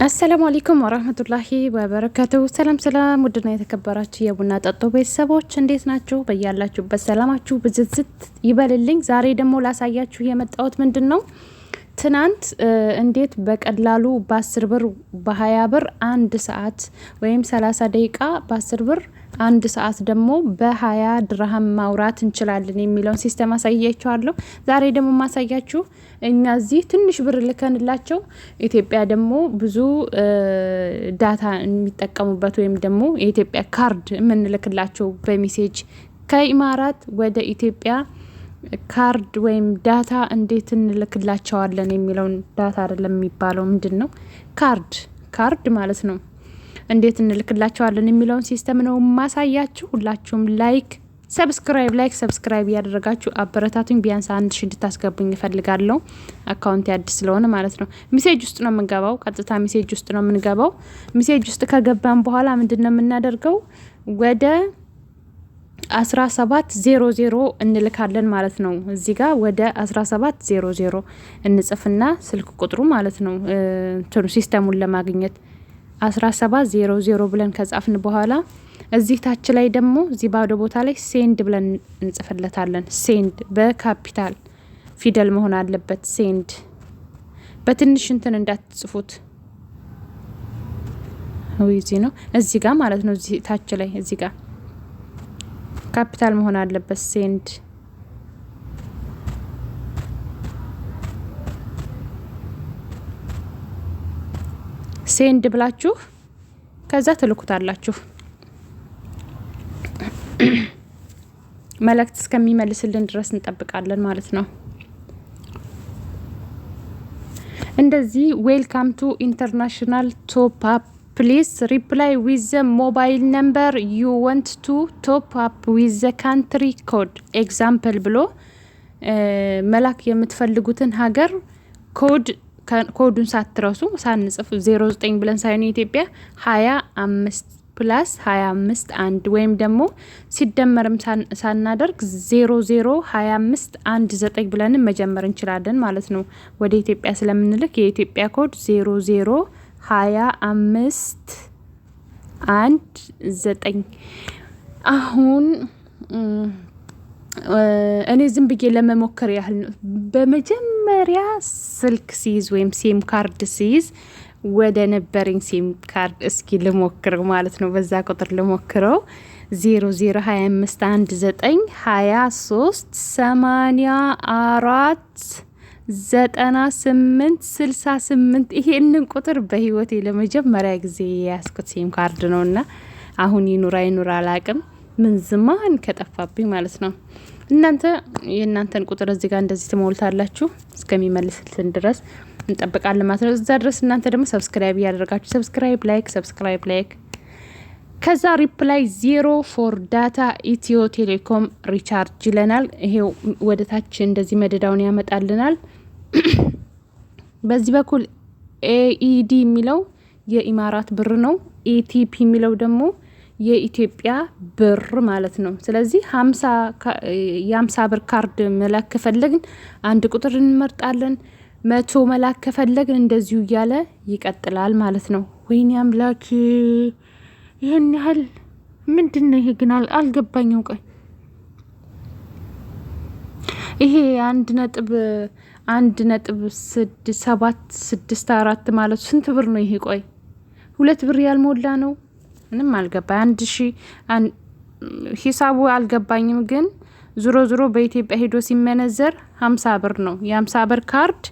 السلام عليكم ورحمة الله وبركاته። ሰላም ሰላም፣ ውድና የተከበራችሁ የቡና ጠጡ ቤተሰቦች እንዴት ናችሁ? በያላችሁበት ሰላማችሁ ብዝዝት ይበልልኝ። ዛሬ ደግሞ ላሳያችሁ የመጣሁት ምንድን ነው፣ ትናንት እንዴት በቀላሉ በ10 ብር፣ በ20 ብር አንድ ሰዓት ወይም 30 ደቂቃ በ10 ብር፣ አንድ ሰዓት ደግሞ በ20 ድርሃም ማውራት እንችላለን የሚለውን system አሳያችኋለሁ። ዛሬ ደግሞ ማሳያችሁ እኛ እዚህ ትንሽ ብር ልከንላቸው ኢትዮጵያ ደግሞ ብዙ data የሚጠቀሙበት ወይም ደግሞ የኢትዮጵያ ካርድ የምንልክላቸው በ message ከኢማራት ወደ ኢትዮጵያ ካርድ ወይም data እንዴት እንልክላቸዋለን የሚለውን፣ data አይደለም የሚባለው፣ ምንድን ነው፣ ካርድ፣ ካርድ ማለት ነው። እንዴት እንልክላቸዋለን የሚለውን system ነው ማሳያችሁ። ሁላችሁም like subscribe፣ like subscribe እያደረጋችሁ አበረታቱኝ። ቢያንስ 1000 እንድታስገቡኝ እፈልጋለሁ። Account አዲስ ስለሆነ ማለት ነው። Message ውስጥ ነው የምንገባው። ቀጥታ message ውስጥ ነው የምንገባው። Message ውስጥ ከገባን በኋላ ምንድን ነው የምናደርገው? ወደ 1700 እንልካለን ማለት ነው። እዚህ ጋር ወደ 1700 እንጽፍና ስልክ ቁጥሩ ማለት ነው፣ እንትኑ system ኡን ለማግኘት 1700 ብለን ከጻፍን በኋላ እዚህ ታች ላይ ደግሞ እዚህ ባዶ ቦታ ላይ send ብለን እንጽፍለታለን። Send በ capital ፊደል መሆን አለበት። Send በትንሽ እንትን እንዳትጽፉት። እዚህ ነው፣ እዚህ ጋር ማለት ነው። እዚህ ታች ላይ እዚህ ጋር ካፒታል መሆን አለበት። Send፣ send ብላችሁ ከዛ ትልኩታላችሁ። መልእክት እስከሚመልስልን ድረስ እንጠብቃለን ማለት ነው። እንደዚህ "Welcome to international top up. Please reply with the mobile number you want to top up with the country code example" ብሎ መላክ የምትፈልጉትን ሀገር ኮድ፣ ኮዱን ሳትረሱ፣ ሳንጽፍ 09 ብለን ሳይሆን የኢትዮጵያ 25፣ plus 25 1 ወይም ደግሞ ሲደመርም ሳናደርግ 002519 ብለንም መጀመር እንችላለን ማለት ነው። ወደ ኢትዮጵያ ስለምንልክ የኢትዮጵያ ኮድ 002519። አሁን እኔ ዝም ብዬ ለመሞከር ያህል ነው። በመጀመሪያ ስልክ ሲይዝ ወይም SIM card ሲይዝ ወደ ነበረኝ SIM card እስኪ ልሞክረው ማለት ነው። በዛ ቁጥር ልሞክረው፣ 00251923849868። ይሄንን ቁጥር በህይወቴ ለመጀመሪያ ጊዜ የያዝኩት SIM card ነው እና አሁን ይኑር አይኑር አላቅም። ምን ዝማን ከጠፋብኝ ማለት ነው። እናንተ የእናንተን ቁጥር እዚህ ጋር እንደዚህ ትሞልታላችሁ። እስከሚመልስልን ድረስ እንጠብቃለን ማለት ነው። እዛ ድረስ እናንተ ደግሞ subscribe እያደረጋችሁ፣ subscribe like፣ subscribe like። ከዛ "Reply zero for data Ethio Telecom recharge" ይለናል። ይሄው ወደ ታች እንደዚህ መደዳውን ያመጣልናል። በዚህ በኩል AED የሚለው የኢማራት ብር ነው። ETP የሚለው ደግሞ የኢትዮጵያ ብር ማለት ነው። ስለዚህ የ50 ብር ካርድ መላክ ከፈለግን አንድ ቁጥር እንመርጣለን። 100 መላክ ከፈለግን እንደዚሁ እያለ ይቀጥላል ማለት ነው። ወይኔ አምላኬ፣ ይህን ያህል ምንድን ነው? ይሄ ግን አልገባኝም። ቆይ፣ ይሄ 1.1.6764 ማለት ስንት ብር ነው ይሄ? ቆይ፣ 2 ብር ያልሞላ ነው። ምንም አልገባ፣ 1000 ሂሳቡ አልገባኝም። ግን ዞሮ ዞሮ በኢትዮጵያ ሄዶ ሲመነዘር 50 ብር ነው። የ50 ብር ካርድ፣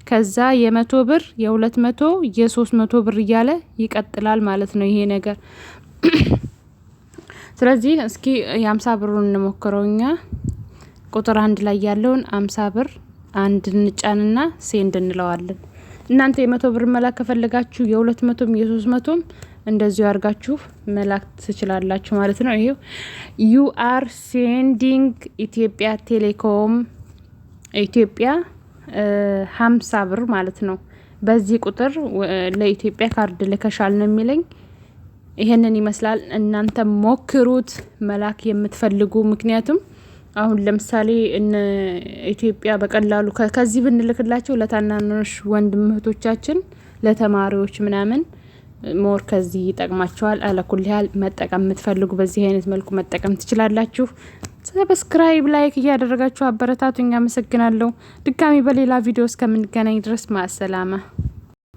ከዛ የ100 ብር፣ የ200፣ የ300 ብር እያለ ይቀጥላል ማለት ነው ይሄ ነገር። ስለዚህ እስኪ የ50 ብሩን እንሞክረው እኛ። ቁጥር አንድ ላይ ያለውን 50 ብር አንድ እንጫንና send እንለዋለን። እናንተ የ100 ብር መላክ ከፈለጋችሁ የ200ም የ300ም እንደዚሁ አድርጋችሁ መላክ ትችላላችሁ ማለት ነው። ይሄው "You are sending ኢትዮጵያ ቴሌኮም ኢትዮጵያ 50 ብር" ማለት ነው። በዚህ ቁጥር ለኢትዮጵያ ካርድ ልከሻል ነው የሚለኝ። ይሄንን ይመስላል። እናንተ ሞክሩት መላክ የምትፈልጉ፣ ምክንያቱም አሁን ለምሳሌ እነ ኢትዮጵያ በቀላሉ ከዚህ ብንልክላቸው ለታናናሽ ወንድም እህቶቻችን፣ ለተማሪዎች ምናምን more ከዚህ ይጠቅማቸዋል። على كل حال መጠቀም የምትፈልጉ በዚህ አይነት መልኩ መጠቀም ትችላላችሁ። Subscribe፣ like እያደረጋችሁ አበረታቱኝ። አመሰግናለሁ። ድጋሚ በሌላ ቪዲዮ እስከምንገናኝ ድረስ مع السلامة።